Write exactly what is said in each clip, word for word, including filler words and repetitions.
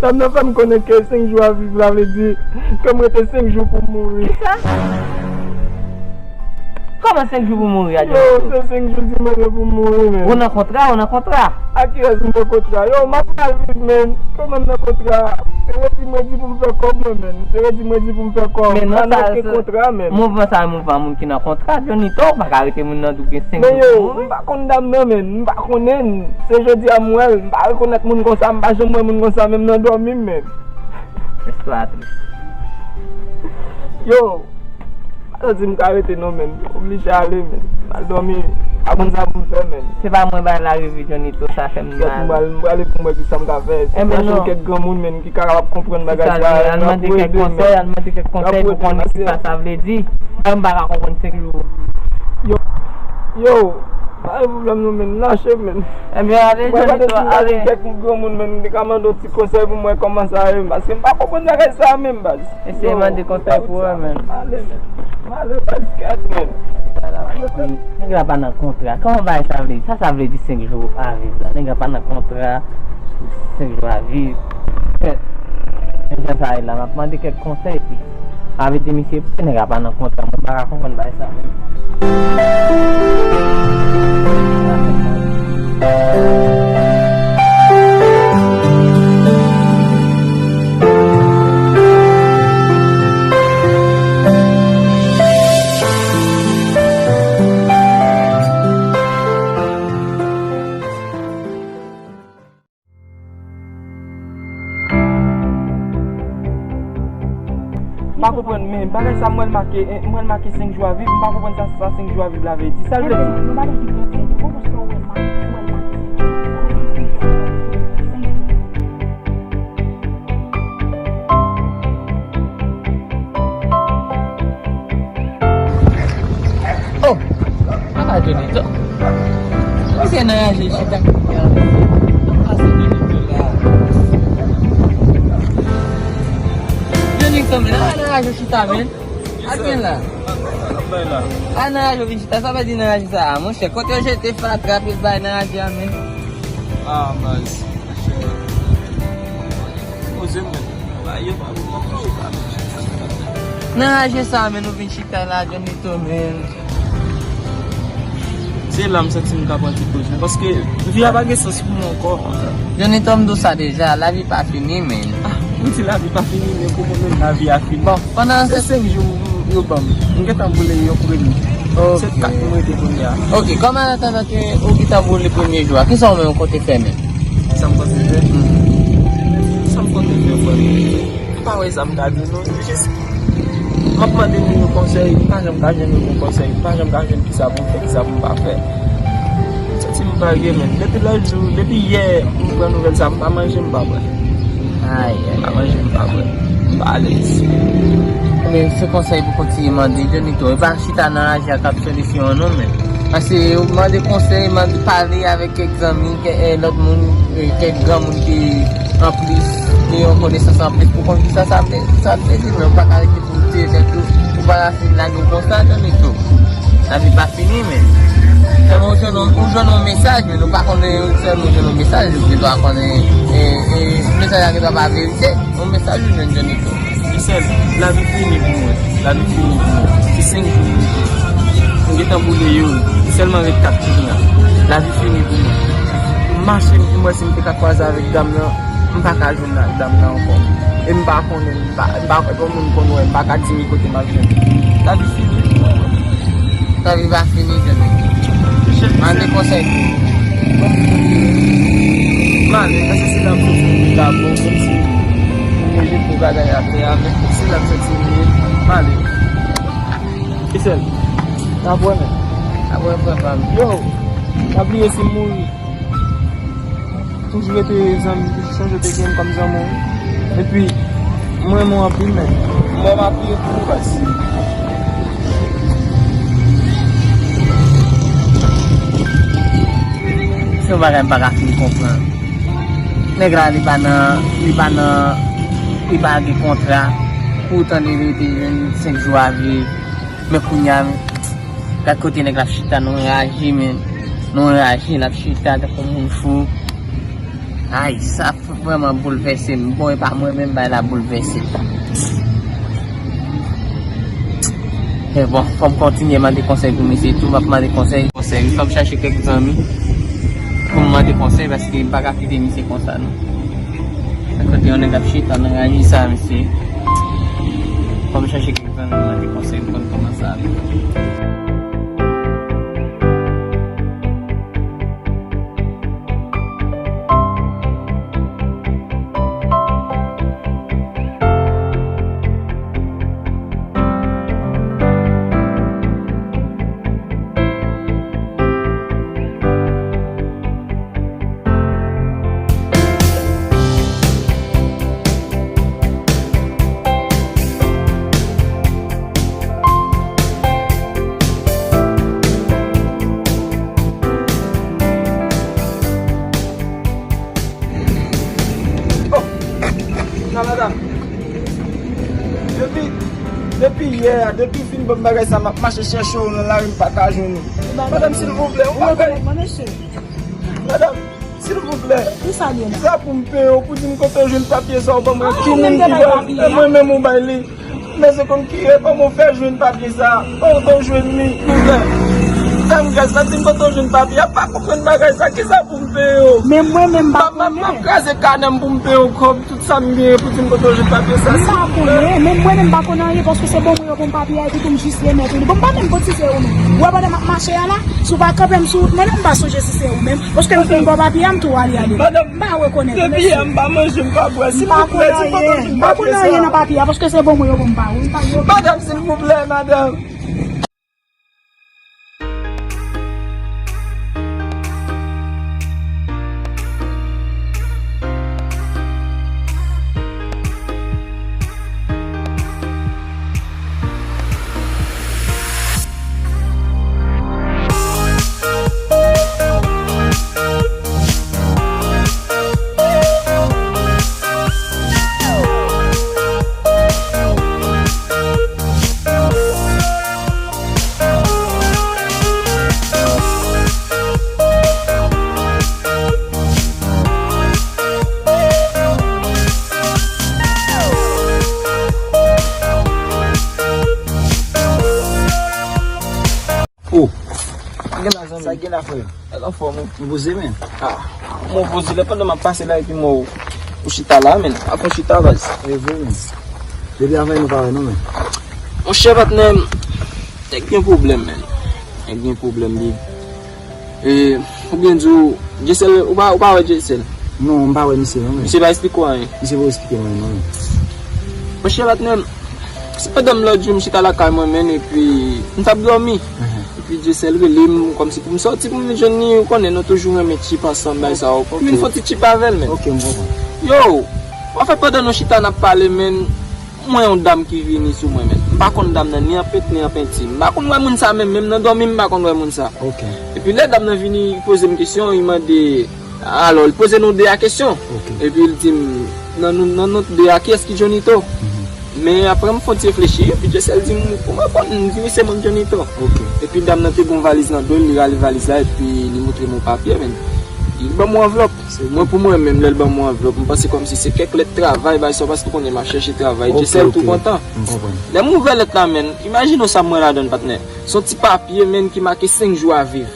Dam nan fè m konnen ke senk jou a viv la vle di ke m rete senk jou pou m mouri. Kisa? Kòman senk jou pou mouri a, Johnny? Yo, se senk jou l di m rete pou m mouri, men. Ou nan kontra, ou nan kontra. A kiyès m nan kontra? Yo, m ap mal viv, men. Kòman m nan kontra? Se redi mwen di pou m fè kòb mwen, men. Se redi mwen di pou m fè kòb. Men non, sa, sa, kontra, men. Mouvman sa, mouvman moun ki nan kontra, Johnny, to, ou pa ka rete moun nan di w gen senk jou pou mouri. Men yo, m pa konn dam nan, men. M pa konnen l. Se jodi a m wè l. M pa rekonèt moun konsa, m pa janm wè moun konsa, menm nan dòmi m, men. Lespwa tris. Yo, pa di m ka rete non, men. Oblije ale, men. M al dòmi. Pa konn sa pou m fè, men. Se pa mwen bay la revi, Johnny, to, sa fè m mal. M prale pou m wè ki sa m ka fè. Si m ka jwenn kèk granmoun, men, ki ka kapab konprann bagay sa, y ap ede, men. Al mande kèk konsèy, al mande kèk konsèy pou konnen ki sa sa vle di. Mwen, m pa ka konprann senk jou. Yo, yo, pa gen pwoblèm non, men. Lache, men. Ebyen, ale, Johnny, to, ale. Kèk granmoun, men, ki ka mande yon ti konsèy pou mwen kòman sa ye, paske m pa konprann bagay sa menm, baz. Eseye mande konsèy pou wè, men. Male, men. Male, baz, kèt, men. Nèg la pa nan kontra. Kòman bagay sa vle di? Sa sa vle di senk jou a viv la? Nèg la pa nan kontra, senk jou a viv. Kèt. Menm jan sa ye la, m ap mande kèk konsèy, pi. Avèti misye, poutèt nèg la pa nan kontra, mwen pa ka konprann bagay sa menm. M pa konprann, men bagay sa m wè l make, eh, m wè l make senk jou a viv, m pa konprann sa, sa senk jou a viv la vle di. Sa l vle di? Enben, nou pa gen ki konsèy, se bon paske w wè l make, w wè l make senk jou. Sa vle di senk jou a viv, senk jou. Oh! Papa Johnny, to. Misye nan raje chita. Pase Johnny to la. Johnny to, men, al nan raje chita, men. Al byen la. Al nan raje vin chita, sa vle di nan raje sa a, monchè. Kote yo jete fatra, pil bay nan raje a, men. Ah, baz. Poze, men. Ba, yo pa, pa, pa, pa. Nan raje sa, men, nou vin chita la, Johnny to, men. Se la m santi m ka pran ti poz mwen, paske vi a pa gen sans pou mwen ankò. Johnny to, m di w sa deja, lavi pa fini, men. Ah, ou di lavi pa fini, men pou mwen menm, lavi a fini. Bon, pandan se senk jou yo ban m. M gentan boule yo premye. Ok. Se kat mwen te premye a. Ok, kòm an atandan ke ou gentan boule premye jou a, kisa ou menm ou konte fè menm? Sa m konte fè? Hmm. Sa m konte fè, frè m? M pa wè sa m ka di w non. Jis, m ap mande moun yo konsèy, m pa janm ka jwenn yon bon konsèy, m pa janm ka jwenn kisa pou m fè, kisa pou m pa fè. M santi m pa gen, men. Depi lòt jou, depi yè, m pran nouvèl sa, m pa manje, m pa bwè. Ay, ay, ay. M pa manje, m pa bwè. M pa alèz. Men se konsèy pou kontinye mande, Johnny to. E pa chita nan raje a k ap solisyon an non, men. Paske ou mande konsèy, mande pale avèk kèk zanmi, kèk, eh, lòt moun, eh, kèk granmoun ki anplis gen yon konesans anplis pou konn kisa sa vle, sa vle di, men ou pa ka rete pou w tiye tèt ou, ou pa ka fin lage w konsa, Johnny to. Lavi pa fini, men. Sèlman ou jwenn yon, ou jwenn yon mesaj, men ou pa konnen sèlman ou jwenn yon mesaj, ou gendwa konnen, eh, eh, mesaj la gendwa pa verite, yon mesaj ou jwenn, Johnny to. Gisèle, lavi fini pou mwen. Lavi fini pou mwen. Se senk jou m rete. M gentan boule youn. Li sèlman ret kat kounye a. Lavi fini pou mwen. M mache, m wè si m te ka kwaze avèk dam nan. M pa ka jwenn ak dam nan ankò. E m pa konnen, m pa, m pa, e pa moun m konn wè, m pa ka di m kote m ap jwenn. Lavi fini pou mwen. Lavi pa fini, tande. Mande konsèy. M ale, paske se la m soti m vin la, bon, kòmsi m jete bagay atè a, men se la m soti m ye, m ale. Gisèle, n ap wè, men. N ap wè, frè pa m. Yo, m ap bliye si m mouri. Toujou rete zanmi, toujou sonje w te gen m kòm zanmi w. Epi, m renmen w anpil, men. Mò m ap priye pou ou, baz. Se yon bagay m pa ka fin konprann. Nèg la, li pa nan, li pa nan, li pa gen kontra. Poutan li rete jwenn senk jou a viv. Men kounye a, gad kote nèg la ap chita, nou anraje, men. Nou anraje, l ap chita tankou moun fou. Ay, sa vrèman boulvèse m. Bon, e pa mwen menm, bay la boulvèse. Men bon, fò m kontinye mande konsèy pou misye tou, m ap mande konsèy. Konsèy, fò m chache kèk zanmi pou m mande konsèy, paske m pa ka kite misye konsa, non. Gad kote yon nèg ap chita nan rayi sa, mesye. Fò m chache kèk zanmi mande konsèy pou konn kòman sa ale. Oh! Nan, madanm. Depi, depi yè a, depi w fin ban m bagay sa, m ap mache chèche w nan lari, m pa ka jwenn ou. Madanm, silvouplè, ou pa bay. Madanm, silvouplè. Kisa pou m peye w pou di m kote w jwenn papye sa w ban mwen? Ki moun ki ba? E mwen menm ou bay li. Men se konn ki e kòman w fè jwenn papye sa? Kote w jwenn li? Silvouplè. Fè m grès la, di m kote w jwenn papye a. Pa konprann bagay sa. Kisa pou m peye w? Men mwen menm m pa konnen. M ap kraze kanè m pou m peye w kòb. Tout sa m genyen pou di m kote w jwenn papye sa, silvouplè. M pa konnen, men mwen menm m pa konn anyen, paske se bon mwen yo ban m papye a, epi tou m jis remèt ou li. Bon, m pa menm kotize yo menm. Ou wè pandan m ap mache a la, si w pa kanpe m sou wout mwen, non, m pa sonje si se ou menm. Paske m fin ba w papye a, m tou ale, ale. Madanm, m pa rekonèt ou, depi yè, m pa manje, m pa bwè. Silvouplè, di m kote w jwenn papye sa. M pa konn anyen nan papye a, paske se bon mwen yo ban m pa ou. M pa rekonèt. Madanm, silvouplè, madanm. Oh. Sa gen la, zanmi? Sa gen la, frè? Nèg anfòm, wi. Nou poze, men. Ah, mwen poze lè pandan m ap pase la epi m wè w, ou chita la, men. Afè w chita, baz. E vre, men. Depi avè nou pa wè, non, men. Monchè, patnè m, nèg gen pwoblèm, men. Nèg gen pwoblèm, big. E, oubyen di w, Dyesèl, ou pa, ou pa wè Dyesèl? Non, m pa wè misye, non, men. Misye pa esplike w anyen? Misye pa esplike m anyen, non, men. Monchè, patnè m, se pandan m lòt jou, m chita lakay mwen, men, epi m t ap dòmi. Epi Dyesèl rele m kòmsi pou m sòti pou m vin jwenn li, ou konnen nou toujou renmen chip ansanm, bay sa yo. M vin fè yon ti chip avè l, men. Ok, m konprann. Yo, anfèt, pandan nou chita n ap pale, men, m wè yon dam ki vini sou mwen, men. M pa konn dam nan ni an pent, ni an penti. M pa konn wè moun sa menm, menm nan dòmi m pa konn wè moun sa. Ok. Epi lè dam nan vini, li poze m kesyon, li mande, alò, li poze nou de a kesyon. Ok. Epi li di m, nan nou, nan nou de a, kiyès ki Johnito? Mhm. Men apre m fè yon ti reflechi, epi Dyesèl di m, kòman konn m di wi se mwen k Johnito. Ok. Epi dam nan te gen yon valiz nan do l, li rale valiz la, epi li montre m yon papye, men. Li ban m yon anvlòp. Mwen, pou mwen menm, lè l ban m yon anvlòp, m panse kòmsi se kèk lèt travay, bagay sa, paske ou konnen m ap chèche travay. Djesèl tou kontan. Lè m ouvè lèt la, menn, imajine w sa m wè ladan l, patnè. Se yon ti papye, menn, ki make senk jou a viv.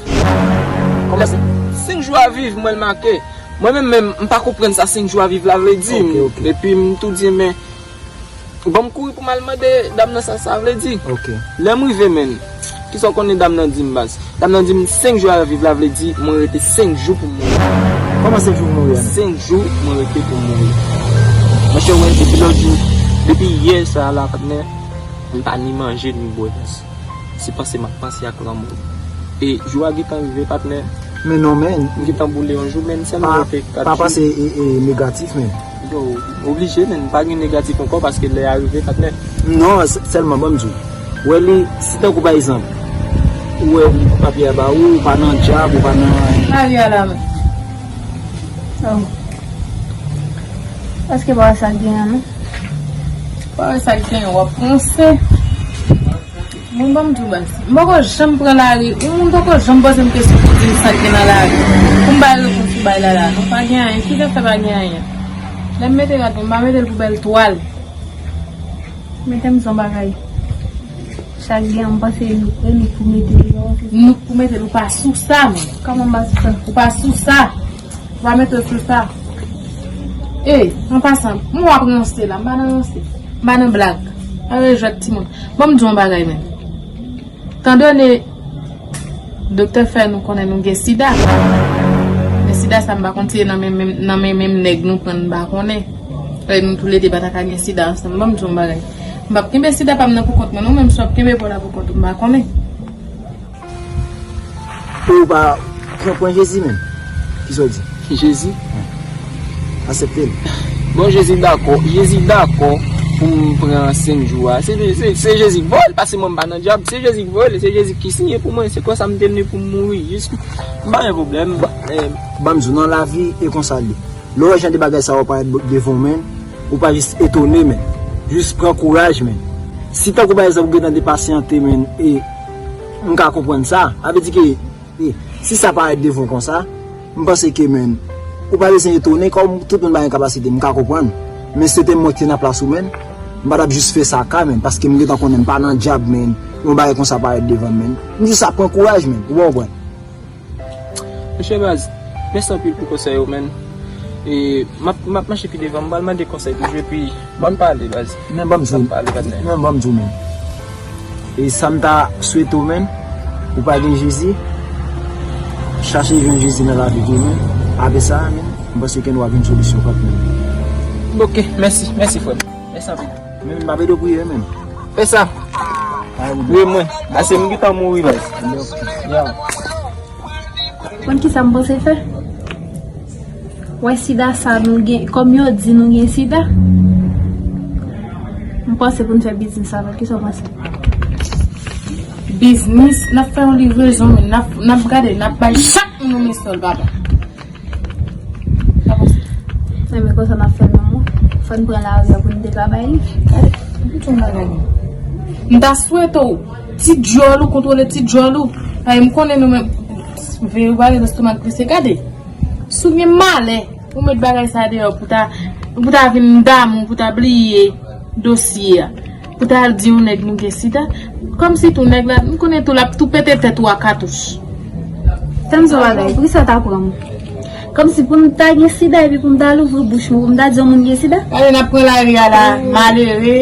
Kòman sa? Senk jou a viv, m wè l make. Mwen menm, menm, m pa konprann sa senk jou a viv la vle di. Epi m tou di, men, ban m kouri pou m al mande dam nan sa sa vle di. Lè m rive, menn, kisa w konnen dam nan di m, baz? Dam nan di m senk jou a viv la vle di mwen rete senk jou pou m mouri. Kòman senk jou pou mouri a, menn? Senk jou mwen rete pou m mouri. Monchè, wè, depi lòt jou, depi yè sa a la, patnè, m pa ni manje, ni bwè, baz. Se panse m ap panse ak lanmò. E jou a gentan rive, patnè. Men non, men. M gentan boule yon jou, men sèlman pa, rete kat jou. Pa panse e, e, negatif, men. Yo, oblije, men. Pa gen negatif ankò, paske lè a rive, patnè. Non, s-, sèlman, ban m di w. Ou wè li, si tankou pa egzanp, ou wè papye a ba ou, ou pa nan djab, ou pa nan. Mari a la, men. Oh. Èske pa wè sa k genyen, non? Pa wè sa k genyen, w ap panse. Bon, ban m di w, baz. M poko janm pran lari. Yon moun poko janm poze m kesyon pou di m sa k gen nan lari. Pou m bay repons ou bay la la. Non, pa gen anyen. Ki fè pa gen anyen? Lè m mete rad mwen, m pa mete l pou bèl twal. Mete m sou yon bagay. Chak gen, m panse e nou, e nou pou mete l, non, se sa. Nou pou mete l, ou pa sou sa, men. Kòman m pa sou sa? Ou pa sou sa. Ou pa mete l sou sa. E, an pasan, m wè w ap ranse la, m pa nan ranse. M pa nan blag. Pa nan jwèt timoun. Ban m di w yon bagay, men. Tandone, doktè fè nou konnen nou gen sida. Men sida sa, m pa konn si e nan men, men, nan men menm nèg nou pran, m pa konnen. E nou toulede pa ta ka gen sida ansanm. Ban m di w yon bagay. M p ap kenbe sida pa m nan poukont mwen, non, menm si w ap kenbe pa w la poukont ou, m pa konnen. Ou pa pran, pran Jezi menm. Kisa w di? Jezi? Wi. Aksepte l. Bon, Jezi dakò. Jezi dakò pou m pran senk jou a. Se, se, se Jezi k voye l, paske mwen m pa nan djab. Se Jezi k voye l, se Jezi ki siyen pou mwen. Se konsa m te vle pou m mouri. Jis, m pa gen pwoblèm. Ba, eh, ban m di w, nan lavi, e konsa l ye. Lè w wè jan de bagay sa yo parèt bo-, devan w, menn, ou pa jis etone, menn. Jis pran kouraj, menn. Si tankou pa egzanp ou gentan depasyante, menn, e m ka konprann sa, sa vle di ke, e, si sa parèt devan w konsa, m panse ke, menn, ou pa bezwen etone, kòm tout moun pa gen kapasite, m ka konprann. Men si se te mwen ki te nan plas ou, menn, m pa t ap jis fè sa ka, menn, paske m gentan konnen m pa nan djab, menn, yon bagay konsa parèt devan m, menn. M jis ap pran kouraj, menn, ou pa konprann. Monchè baz, mèsi anpil pou konsèy ou, menn. E, m ap, m ap mache pi devan, m pral mande konsèy toujou, epi ban m pale, baz. Men ban m di w, men ban m di w, menn. E sa m ta swete w, menn, ou pa gen Jezi, chache jwenn Jezi nan lavi w, menn. Apre sa, menn, m panse ke nou ap jwenn solisyon kòk, menn. Ok, mèsi, mèsi, frè m. Mèsi anpil. Men m ap ede w priye, menn. Fè sa. Priye mwen. Ase m gentan mouri, baz. Ya. Konn kisa m panse fè? Wè sida sa nou gen, kòm yo di nou gen sida, m panse pou n fè biznis avèk. Kisa w panse? Biznis, n ap fè yon livrezon, men n ap, n ap gade, n ap bay chak moun yon mensòl, papa. Sa panse? Enben, konsa n ap fè l, non. Fò n pran lari a pou n te ka bay li. Gade, m ta swete w, ti djòl ou, kontwole ti djòl ou. Ay, m konnen nou menm, veye w pa gen lestomak blese. Gade, si w gen malè, ou met bagay sa deyò pou ta, pou ta vin damou, pou ta bliye dosye a. Pou ta al di yon nèg nou gen sida. Kòmsi tou nèg la, m konnen tou l ap tou pete tèt ou a katouch. Tann yon bagay, poukisa w ta pran m? Kòmsi pou m ta gen sida epi pou m ta louvri bouch mwen, pou m ta di yon moun gen sida? Gade, n ap pran lari a la, malere,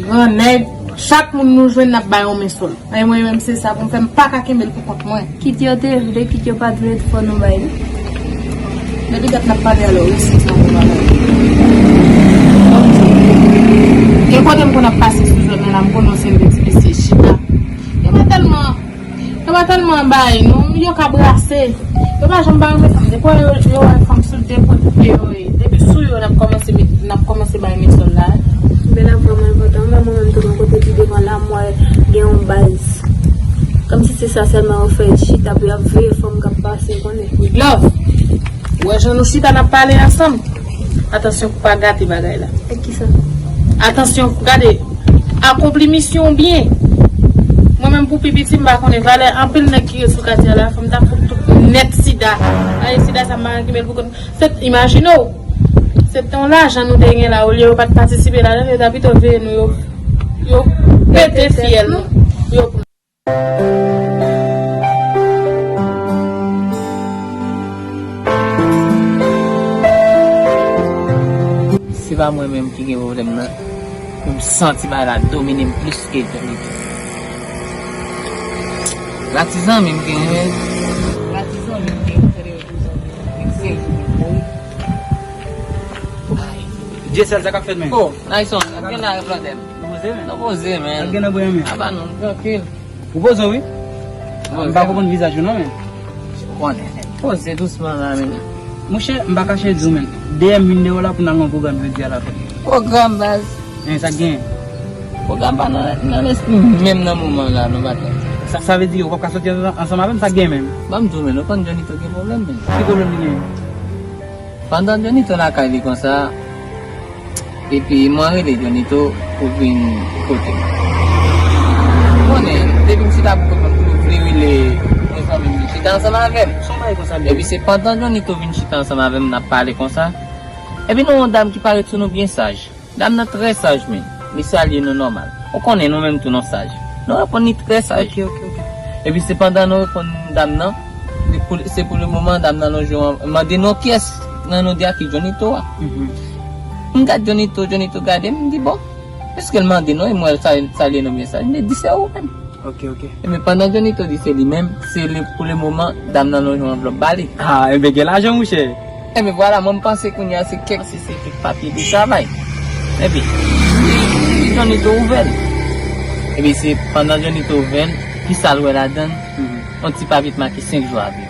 gran nèg, chak moun nou jwenn, n ap bay yon men sòl. Ay, mwen menm se sa pou m fè, m pa ka kenbe l pou kont mwen. Kit yo te vle, kit yo pa t vle, fò nou bay li. Depi dat n ap pale a la, w resi san yon bagay. Gen kote m konn ap pase sou zòn nan la, m konnen yon seri de ti mesye chita. Yo pa tèlman, yo pa tèlman bay, non, yo ka brase. Yo pa janm pa renmen fanm. Depi yo, yo wè fanm sou de kote yo ye. Depi sou yo, n ap kòmanse met, n ap kòmanse bay men sòl la. Men la vrèman enpòtan. Men mwen menm tou, nan kote pi devan la, m wè gen yon baz. Kòmsi se sa sèlman yo fè, chita pou y ap veye fanm k ap pase, konnen. With love. Ou wè jan nou chita n ap pale ansanm? Atansyon pou pa gate bagay la. E kisa? Atansyon, gade, akonpli misyon w byen. Mwen menm pou pi piti, m pa konnen valè anpil nèg ki ret sou katye a la, fò m ta fout tout nèt si Sida. Ay, sida sa m pa gen ki bèl pou kont. Se, imajine w. Se te yon lajan nou te gen la, olye yo pa t patisipe ladan, yo ta pito veye nou, yo, yo pete fyèl nou. Yo Se pa mwen menm ki gen pwoblèm nan. M santi bagay la domine m plis ke Johnny tou. La ti zanmi m gen, men. La ti zanmi m gen, tande yo tou zanmi m gen. Se Johnny tou wi. Dyesèl, sa k ap fèt, men? Oh, Nayson, sa gen la, brother? Nou poze, men? Nou poze, men. Sa gen nan bwen, men? Apa non, trankil. Ou poze, wi. Poze. M pa konprann vizaj ou non, men. Ou konnen. Poze dousman la, men. Monchè, m pa kache di w, men. Dèyè m vin dèyè w la pou n al nan pwogram jodi a la, frè. Pwogram, baz. Men, sa k gen? Pwogram pa nan, nan lespri m, menm nan moman la, non, patnè. Sa, sa vle di, ou p ap ka soti ansanm, ansanm avè m, sa k gen menm? Ban m di w, men, ou konn Johnny tou gen pwoblèm, men. Ki pwoblèm li gen? Pandan Johnny tou lakay li konsa, epi mwen rele Johnny tou pou vin kote m. Ou konnen, depi m chita pou kont mwen, m toujou vle rele yon zanmi m vin chita ansanm avè m. Son bagay konsa, men. Epi se pandan Johnny tou vin chita ansanm avè m, n ap pale konsa. Epi nou yon dam ki parèt sou nou byen saj. Dam nan trè saj, men. Li salye nou nòmal. Ou konnen nou menm tou nou saj. Nou reponn li trè saj. Ok, ok, ok. Epi se pandan nou reponn dam nan, li pou, se pou le moman dam nan lonje yon, mande nou kiyès nan nou de a ki Johnny tou a. Mhm. M gad Johnny tou, Johnny tou gade m, m di bon. Piske l mande nou, e mwen sa, salye nou mesaj, m di se ou menm. Ok, ok. Ebyen, pandan Johnny tou di se li menm, se li, pou le moman, dam nan lonje yon anvlòp ba li. Ah, ebyen, gen lajan, mouche. Ebyen, vwala, mwen, m panse kounye a se kèk, se, se kèk papye li travay. Epi, Johnny tou ouvè l. Epi, se pandan Johnny tou ouvè l, ki sa l wè ladan l? Mhm. Yon ti papye ki make senk jou a viv.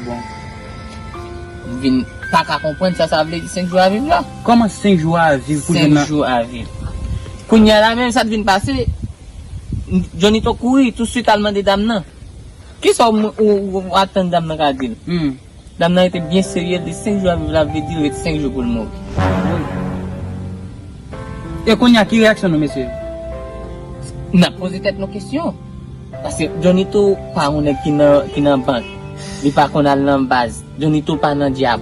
Bon. M vin pa ka konprann sa sa vle di senk jou a viv la. Kòman senk jou a viv pou jwenn nan? Senk jou a viv. Kounye a la menm, sa t vin pase, Johnny tou kouri, tousuit al mande dam nan. Kisa w, ou, ou, ou atann dam nan ka di l? Hmm. Dam nan rete byen serye, l di senk jou a viv la, vle di l ret senk jou pou l mouri. E kounye a, ki reyaksyon nou, mesye? N ap poze tèt nou kesyon. Paske Johnny tou pa yon nèg ki nan, ki nan bank. Li pa konn al nan baz. Johnny tou pa nan dyab.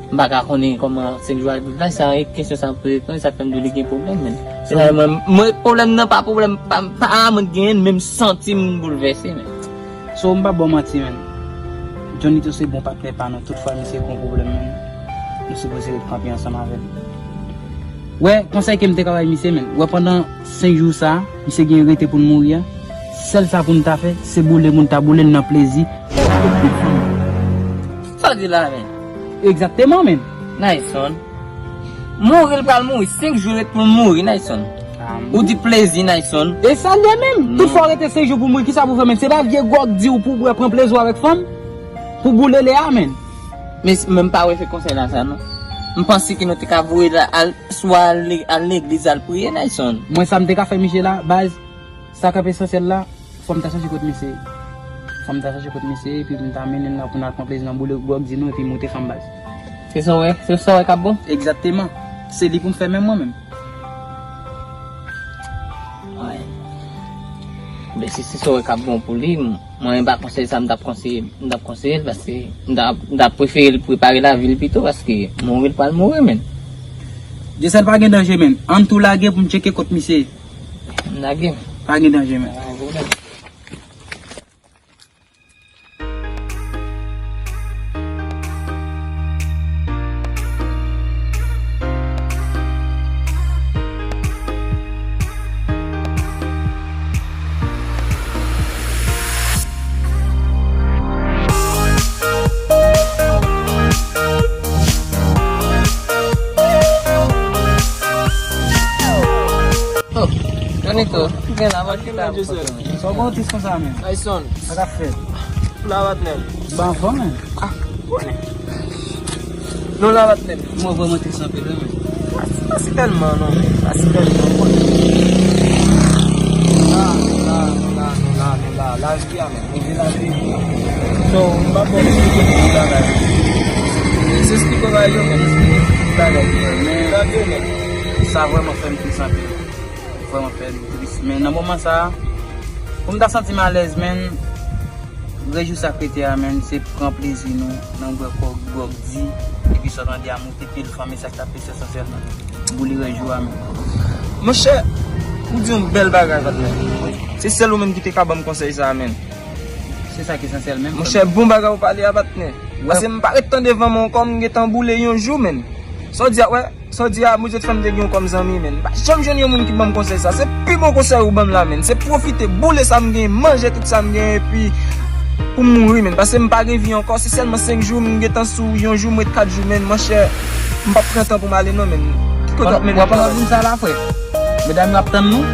M pa ka konnen kòman senk jou a viv la, sa e kesyon sa m poze tou, sa fè m di w li gen pwoblèm, men. Se la, mwen, mwen, pwoblèm nan pa pwoblèm, pa, pa a mwen t genyen l, men m santi m boulvèse, men. So, m p ap ba w manti, men. Johnny tou se bon patnè pa nou, tout fwa misye gen yon pwoblèm, men, nou sipoze ret kanpe ansanm avè l. Wè, konsèy ke m te ka bay misye, men. Wè, pandan senk jou sa, misye gen rete pou l mouri a. Sèl sa pou n ta fè, se boule pou n ta boule l nan plezi. Sa w di la, men? Egzakteman, men. Nayson. Mouri, l pral mouri. Senk jou ret pou l mouri, Nayson. Ah, ou di plezi, Nayson. E sa l ye menm? Non. Tout fwa w rete senk jou pou mouri, kisa pou fè, men? Se pa vye gwòg di w pou w bwè, pran plezi w avèk fanm? Pou boule lè a, men. Men, men m pa wè se konsèy la sa, non. M panse ke nou te ka voye l al, swa al, al legliz al priye, Nayson. Mwen, sa m te ka fè misye la, baz, sa k ap esansyèl la, fò m ta chache kot misye ye. Fò m ta chache kot misye ye, epi m ta mennen l la pou n al pran plezi nan boule gwòg di nou, epi moute fanm baz. Se sa w wè? Se sa w wè k ap bon? Egzakteman. Se li pou m fè menm mwen menm. Wi. Men si se sa w wè k ap bon pou li, m, mwen, e pa konsèy sa m t ap konseye, m t ap konseye l, paske m t ap, m t ap prefere l prepare lavi l pito, paske mouri l pral mouri, men. Dyesèl, pa gen danje, men. Ann tou lage pou m tcheke kot misye ye. M lage. Pa gen danje, men. Pa gen pwoblèm. Oh, Johnny tou, gen la, mwen chita. Sa w gen yon tris konsa, men? Ayson. Sa k ap fèt? Nou la, patnè m. Ba anfòm, men. Ah, konnen. Nou la, patnè m. Mwen vrèman tris anpil, wi, men. Pa, pa si tèlman, non, men. Pa si tèlman, konnen. Nou la, nou la, nou la, nou la, nou la. Lavi a, men. Mwen gen lavi. So, m pa bon eksplike tout bagay. Se eksplike w bagay yo, men eksplike tout bagay yo, men. Lavi yo, men. Sa vrèman fè m tris anpil. Vrèman fè m tris. Men nan moman sa a, pou m ta santi m alèz, men, Rès jou sa k rete a, menm, se pran plezi nou nan bwè kòk, gwòg di, epi sa w tande a moute pil fanm, e sa k t ap pese esansyèlman. Boule rès jou a, menm. Monchè, ou di yon bèl bagay, patnè. Se sèl ou menm ki te ka ban m konsèy sa a, menm. Se sa k esansyèl, menm. Monchè, bon bagay ou pale a, patnè. Paske m pa ret tan devan men ankò, m gentan boule yon jou, menm. Sa w di a, wè? Sa w di a, Bondye te fè m te gen w kòm zanmi, menn. M pa janm jwenn yon moun ki ban m konsèy sa. Se pi bon konsèy ou ban m la, menn. Se pwofite, boule sa m gen, manje tout sa m gen, epi pou m mouri, menn. Paske m pa gen vi ankò. Se sèlman senk jou, m gentan sou yon jou, m ret kat jou, menn. Monchè, m p ap pran tan pou m ale, non, menn. Ki kote w ap mennen m? W ap ann vin sa la, frè? Medam yo ap tann nou.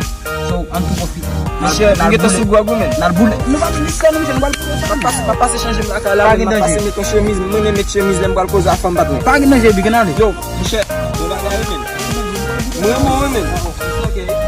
So, ann tou pwofite. Monchè, m gentan sou gwòg, wi, menn. N al boule. Nou pa vin isit la, non, monchè, nou pral boule sa. M ap pase, m ap pase chanje m lakay la, menn. M ap pase met yon chemiz. M renmen met chemiz lè m pral koze a fanm, patnè. Pa gen danje, big, ann ale. Yo, monchè, yon bagay, wi, menn. M renmen w, wi, menn.